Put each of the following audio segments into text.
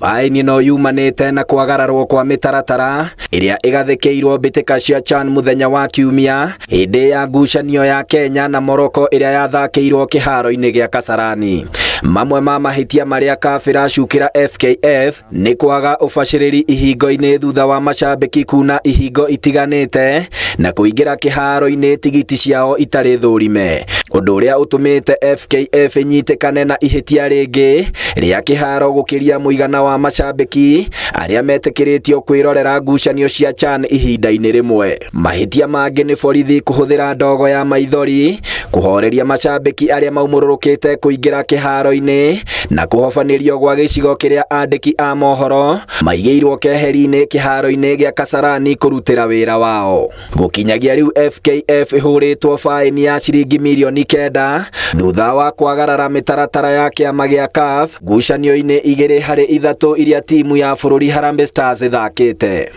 Faini ĩno yumanĩte na kwagararwo kwa mĩtaratara ĩrĩa ĩgathĩkĩirwo mbĩtĩka cia CHAN mũthenya wa Kiumia hĩndĩ ya ngucanio ya Kenya na Morocco ĩrĩa yathakĩirwo kĩharo-inĩ gĩa Kasarani. Mamwe ma mahĩtia marĩa CAF ĩracukĩra FKF nĩ kwaga ũbacĩrĩri ihingo-inĩ thutha wa macambĩki kuna ihingo itiganĩte na kũingĩra kĩharo-inĩ tigiti ciao itarĩ thũrime, ũndũ ũrĩa ũtũmĩte FKF ĩnyitĩkane na ihĩtia rĩngĩ rĩa kĩharo gũkĩria mũigana wa macambĩki arĩa metĩkĩrĩtio kwĩrorera ngucanio cia CHAN ihinda-inĩ rĩmwe. Mahĩtia mangĩ nĩ borithi kũhũthĩra ndogo ya maithori kũhoreria macambĩki arĩa maumũrũrũkĩte kũingĩra kĩharo-inĩ na kũhobanĩrio gwa gĩcigo kĩrĩa andĩki a mohoro maigĩirwo keheri-inĩ kĩharo-inĩ gĩa Kasarani kũrutĩra wĩra wao. Gũkinyagia rĩu FKF ĩhũrĩtwo faini ya ciringi mirioni 9 thutha wa kwagarara mĩtaratara ya kĩama gĩa CAF ngucanio-inĩ 2 harĩ 3 iria timu ya bũrũri Harambee Stars ĩthakĩte.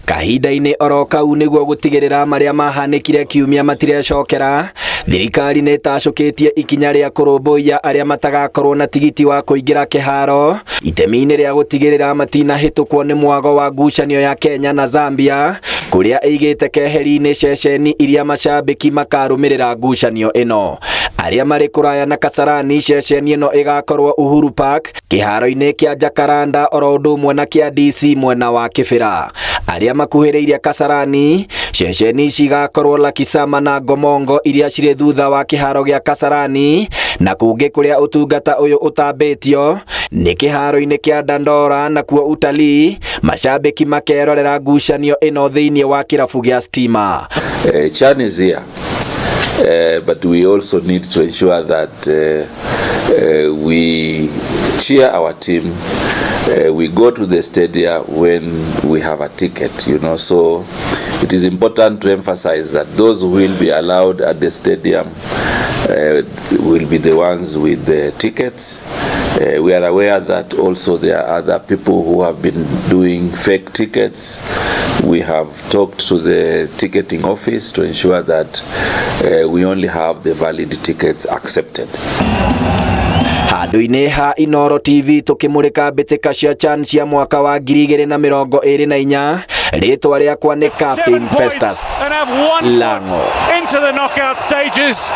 Kahinda-inĩ oro kau, nĩguo gũtigĩrĩra marĩa mahanĩkire Kiumia matirecokera, thirikari nĩ ĩtacũkĩtie ikinya rĩa kũrũmbũiya arĩa matagakorwo na tigiti wa kũingĩra kĩharo itemi-inĩ rĩa gũtigĩrĩra matinahĩtũkwo nĩ mwago wa ngucanio ya Kenya na Zambia, kũrĩa ĩigĩte keheri-inĩ ceceni iria macambĩki makarũmĩrĩra ngucanio ĩno. Arĩa marĩ kũraya na Kasarani, ceceni ĩno ĩgakorwo Uhuru Park, kĩharo-inĩ kĩa Jacaranda oro ũndũ ũmwe na kĩa DC mwena wa Kĩbĩra. Arĩa makuhĩrĩirie Kasarani, ceceni ici igakorwo Lakisama na Ngomongo iria cirĩ thutha wa kĩharo gĩa Kasarani, na kũngĩ kũrĩa ũtungata ũyũ ũtambĩtio nĩ kĩharo-inĩ kĩa Dandora, nakuo utalii macambĩki makerorera ngucanio ĩno thĩinĩ wa kĩrabu gĩa Stima. CHAN is here, but we also need to ensure that we cheer our team. We go to the stadium when we have a ticket. So it is important to emphasize that those who will be allowed at the stadium will be the ones with the tickets. We are aware that also there are other people who have been doing fake tickets. We have talked to the ticketing office to ensure that we only have the valid tickets accepted. Handũ-inĩ ha Inoro TV tũkĩmũrĩka mbĩtĩka cia CHAN cia mwaka wa 2024, rĩtwa rĩakwa nĩ Captain 7 points Festus and have one Lango. foot into the knockout stages.